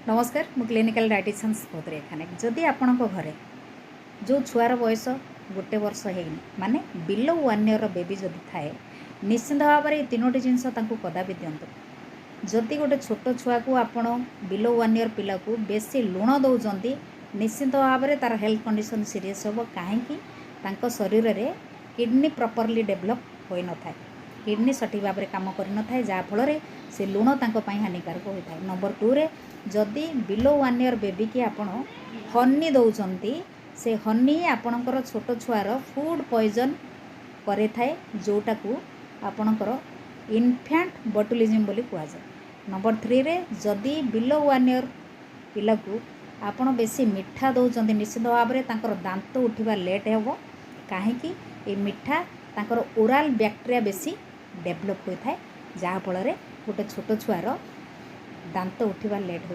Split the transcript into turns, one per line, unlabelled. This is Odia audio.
ନମସ୍କାର, ମୁଁ କ୍ଲିନିକାଲ ଡାଏଟିସିଆନ୍ ସ୍ମୃତିରେଖା ନାୟକ। ଯଦି ଆପଣଙ୍କ ଘରେ ଯେଉଁ ଛୁଆର ବୟସ 1 ବର୍ଷ ହେଇନି, ମାନେ ବିଲୋ 1 ଇୟର୍ର ବେବି ଯଦି ଥାଏ, ନିଶ୍ଚିନ୍ତ ଭାବରେ ଏଇ ତିନୋଟି ଜିନିଷ ତାଙ୍କୁ କଦାପି ଦିଅନ୍ତୁ। ଯଦି ଗୋଟେ ଛୋଟ ଛୁଆକୁ ଆପଣ, ବିଲୋ 1 ଇୟର୍ ପିଲାକୁ ବେଶୀ ଲୁଣ ଦେଉଛନ୍ତି, ନିଶ୍ଚିନ୍ତ ଭାବରେ ତା'ର ହେଲ୍ଥ କଣ୍ଡିସନ୍ ସିରିୟସ୍ ହେବ। କାହିଁକି? ତାଙ୍କ ଶରୀରରେ କିଡ଼ନୀ ପ୍ରପରଲି ଡେଭଲପ୍ ହୋଇନଥାଏ, କିଡ଼ନୀ ସଠିକ୍ ଭାବରେ କାମ କରିନଥାଏ, ଯାହାଫଳରେ ସେ ଲୁଣ ତାଙ୍କ ପାଇଁ ହାନିକାରକ ହୋଇଥାଏ। ନମ୍ବର 2ରେ, ଯଦି ବିଲୋ 1 ଇୟର୍ ବେବିକି ଆପଣ ହନି ଦେଉଛନ୍ତି, ସେ ହନି ଆପଣଙ୍କର ଛୋଟ ଛୁଆର ଫୁଡ଼୍ ପଏଜନ୍ କରିଥାଏ, ଯେଉଁଟାକୁ ଆପଣଙ୍କର ଇନଫ୍ୟାଣ୍ଟ ବଟୁଲିଜିମ୍ ବୋଲି କୁହାଯାଏ। ନମ୍ବର 3ରେ, ଯଦି ବିଲୋ 1 ଇୟର୍ ପିଲାକୁ ଆପଣ ବେଶୀ ମିଠା ଦେଉଛନ୍ତି, ନିଶ୍ଚିତ ଭାବରେ ତାଙ୍କର ଦାନ୍ତ ଉଠିବା ଲେଟ୍ ହେବ। କାହିଁକି? ଏ ମିଠା ତାଙ୍କର ଓରାଲ୍ ବ୍ୟାକ୍ଟେରିଆ ବେଶୀ ଡେଭଲପ୍ ହୋଇଥାଏ, ଯାହାଫଳରେ ଗୋଟେ ଛୋଟ ଛୁଆର ଦାନ୍ତ ଉଠିବା ଲେଟ୍ ହୋଇଥାଏ।